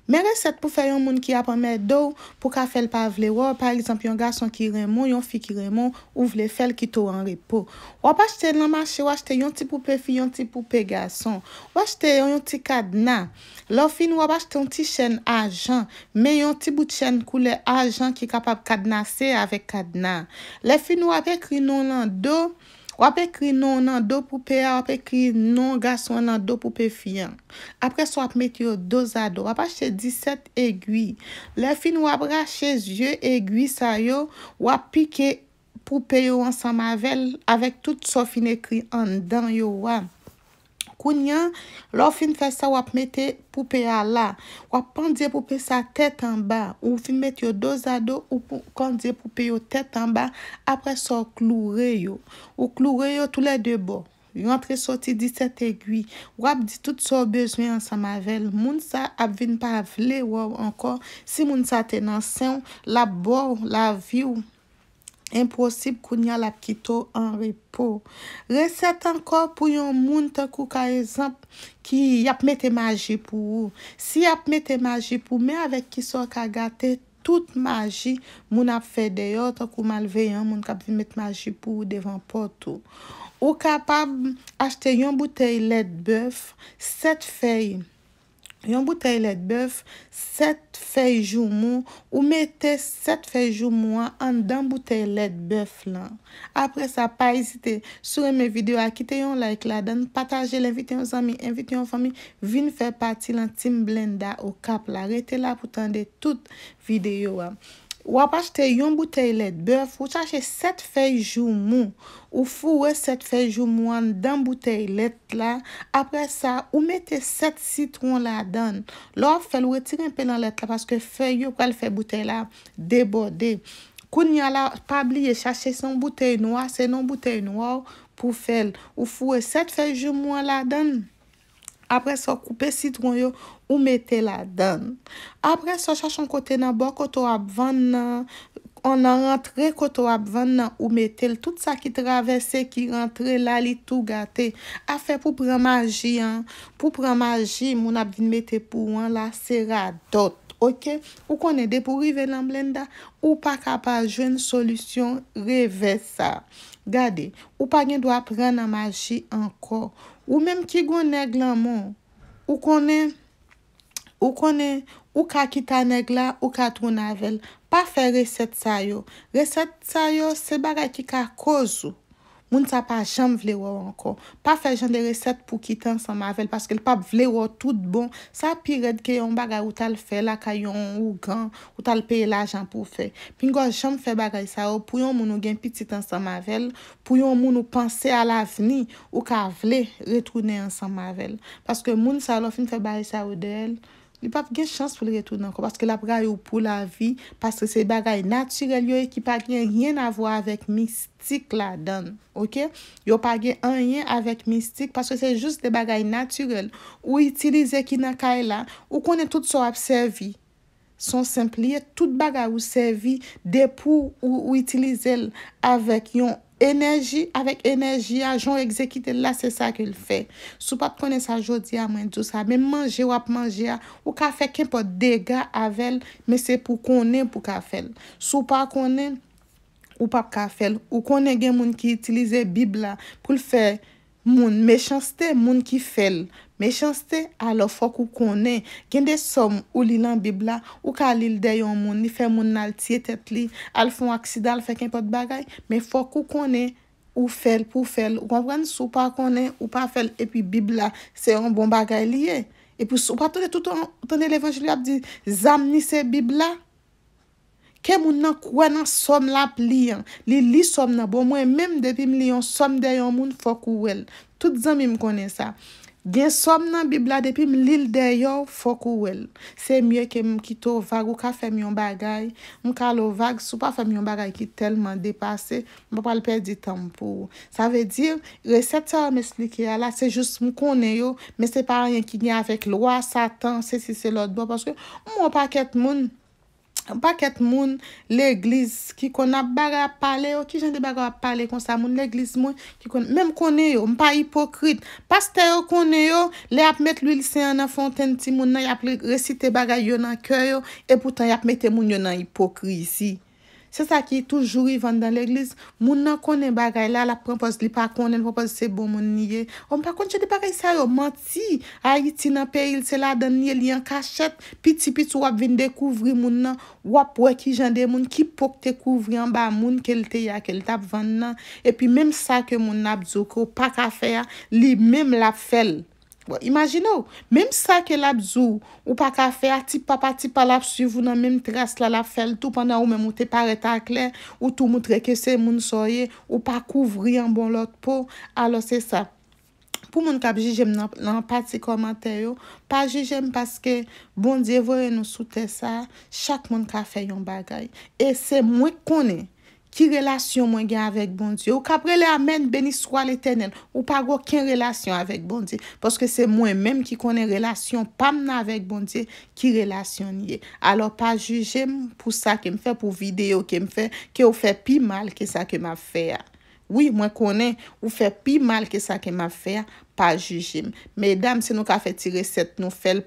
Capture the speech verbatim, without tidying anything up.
Men resèt pou fè yon moun ki ap anmède w, pou ka fè l pa vle wè w, pa egzanp, yon gason ki renmen w, yon fi ki renmen w, ou vle fè l kite w an repo. W ap achte nan mache, w achte yon ti poupe fi, yon ti poupe gason. W achte yon, yon ti kadna. Lè w fini, w ap achte yon ti chèn ajan, men yon ti bout chèn koulè ajan ki kapab kadnase avèk kadna. Lè fini, w ap ekri non w nan do, w ap ekri non w nan do poupe a, w ap ekri non gason an nan do poupe fi an. Apre sa, w ap mete yo dozado. W ap achte disèt egwi. Lè fini, w ap rache zye egwi sa yo, w ap pike poupe yo ansanm avè l, avèk tout sa w fin ekri anndan yo a. Kounye a, lè w fin fè sa, w ap mete poupe a la. W ap pandye poupe sa tèt anba. Ou fin mete yo dozado, ou pou- pandye poupe yo tèt anba. Apre sa, w kloure yo. Ou kloure yo toulède bò. Rantre soti disèt egwi. W ap di tout sa w bezwen ansanm avè l. Moun sa ap vin pa vle wè w ankò. Si moun sa te nan sen w, l ap ba w lavi w. Enposib, kounye a l ap kite w an repo. Resèt ankò pou yon moun tankou ka egzanp ki y ap mete maji pou ou. Si y ap mete maji pou ou, men avèk kisa w ka gate tout maji moun ap fè dèyè w, tankou malveyan, moun k ap vin met maji pou ou devan pòt ou. Ou kapab achte yon boutèy lèt bèf, sèt fèy, yon boutèy lèt bèf, sèt fèy joumou, ou mete sèt fèy joumou an anndan boutèy lèt bèf lan. Apre sa, pa ezite, si w renmen videyo a, kite yon like ladan l, pataje l, envite yon zanmi, envite yon fanmi, vin fè pati lan Team Blenda Okap la. Rete la pou tande tout videyo a. W ap achte yon boutèy lèt bèf, ou chache sèt fèy joumou. Ou foure sèt fèy joumou anndan boutèy lèt la. Apre sa, ou mete sèt sitwon ladan l. Lè w ap fè l, ou retire enpe lan lèt la, paske fèy yo pral fè boutèy la debòde. Kounye a la, pa bliye, chache se yon boutèy nwa, se nan boutèy nwa w pou fè l. Ou foure sèt fèy joumou an ladan l. Apre sa, w koupe sitwon yo, ou mete ladan l. Apre sa, w chache yon kote nan bò kote w ap vann nan, nan rantre kote w ap vann nan, ou mete l. Tout sa ki travèse, ki rantre la, li tou gate. Afè pou pran maji an, pou pran maji moun ap vin mete pou ou an la, se radòt. Oke? Ou konnen depi w rive nan Blenda, ou pa ka pa jwenn solisyon revè sa. Gade, ou pa gen dwa pran nan maji ankò. Ou menm ki gon nèg lanmou, ou konnen, ou konnen, ou ka kite a nèg la, ou ka tounen avè l. Pa fè resèt sa yo. Resèt sa yo, se bagay ki ka koz ou. Moun sa pa janm vle wè w ankò. Pa fè jan de resèt pou kite ansanm avè l, paske l p ap vle wè w tout bon. Sa pi rèd ke yon bagay ou t al fè lakay yon ougan, ou t al peye lajan pou w fè. Pinga w janm fè bagay sa yo pou yon moun ou gen pitit ansanm avè l, pou yon moun ou panse a lavni, ou ka vle retounen ansanm avè l. Paske moun sa yo, lè w fin fè bagay sa yo dèyè l, li p ap gen chans pou l retounen ankò, paske l ap rayi w pou lavi, paske se bagay natirèl yo ye ki pa gen anyen a vwa avèk mistik ladan l, oke? Yo pa gen anyen avèk mistik, paske se jis de bagay natirèl. Ou itilize ki nan kay la, ou konnen tout sa w ap sèvi. Se yon senp li ye, tout bagay ou sèvi, depi w, ou itilize l avèk yon enèji, avèk enèji a, jan w egzekite l la, se sa ke l fè. Si w pa t konnen sa jodi a, mwen di w sa, menm manje w ap manje a, ou ka fè kenpòt dega avè l, men se pou konnen pou ka fè l. Si w pa konnen, ou p ap ka fè l. Ou konnen gen moun ki itilize Bib la pou l fè moun mechanste, moun ki fè l mechanste, alò fòk ou konnen. Gen de sòm ou li lan Bib la, ou ka li l dèyè yon moun, li fè moun nan al tiye tèt li, al fè yon aksidan, al fè kenpòt bagay, men fòk ou konnen ou fè l pou w fè l. Ou konprann? Si w pa konnen, ou pa fè l, epi Bib la, se yon bon bagay li ye. Epi si w pa tande tout, tande levanjil yo ap di, zam ni se Bib la. Ke moun nan kwè nan sòm l ap li an. Li li sòm nan. Bon, mwen menm, depi m li yon sòm dèyè yon moun, fòk ou wè l. Tout zanmi m konnen sa. Gen sòm nan Bib la, depi m li l dèyè w, fòk ou wè l. Se mye ke m kite w vag, ou ka fè m yon bagay, m kale w vag, si w pa fè m yon bagay ki tèlman depase, m pa pral pèdi tan m pou ou. Sa vle di, resèt sa yo m esplike a la, se jis m konnen yo, men se pa anyen ki gen avèk lwa Satan, sesi, se lòt bò, paske m wè yon pakèt moun, yon pakèt moun legliz ki konn ap bagay ap pale yo. Ki jan de bagay ap pale konsa? Moun legliz mwen ki konn, men m konnen yo, m pa ipokrit. Pastè yo konnen yo, lè y ap met lwil sen an nan fontenn timoun nan, y ap re- resite bagay yo nan kè yo, e poutan y ap mete moun yo nan ipokrizi. Se sa ki toujou rive anndan legliz. Moun nan konnen bagay la, l ap pran pòz li pa konnen, l pran pòz se bon moun li ye. O, m pa konn jan de bagay sa yo, manti. Ayiti nan peyi l, se ladan l li ye, li an kachèt. Piti piti w ap vin dekouvri moun nan, w ap wè ki jan de moun, ki po k te kouvri anba moun ke l te ye a, ke l t ap vann nan. Epi menm sa ke moun nan ap di w ke w pa ka fè a, li menm l ap fè l. Bon, imajine w, menm sa ke l ap di w, ou pa ka fè a, ti pa pa ti pa l ap swiv ou nan menm tras la, l ap fè l tou pandan ou menm ou te parèt aklè, ou tou moutre ke se moun sa w ye, ou pa kouvri anba yon lòt po. Alò se sa. Pou moun k ap jije m nan, nan pati kòmantè yo, pa jije m paske Bondye voye nou sou tè sa a, chak moun ka fè yon bagay. E se mwen k konnen ki relasyon mwen gen avèk Bondye. Ou k ap rele amèn, beni swa Letènèl. Ou pa gen okenn relasyon avèk Bondye. Paske se mwen menm ki konnen relasyon pa m nan avèk Bondye, ki relasyon n ye. Alò, pa jije m pou sa ke m fè, pou videyo ke m fè, ke w fè pi mal ke sa ke m ap fè a. Wi, mwen konnen ou fè pi mal ke sa ke m ap fè a, pa jije m. Medam, si nou ka fè ti resèt, nou fè l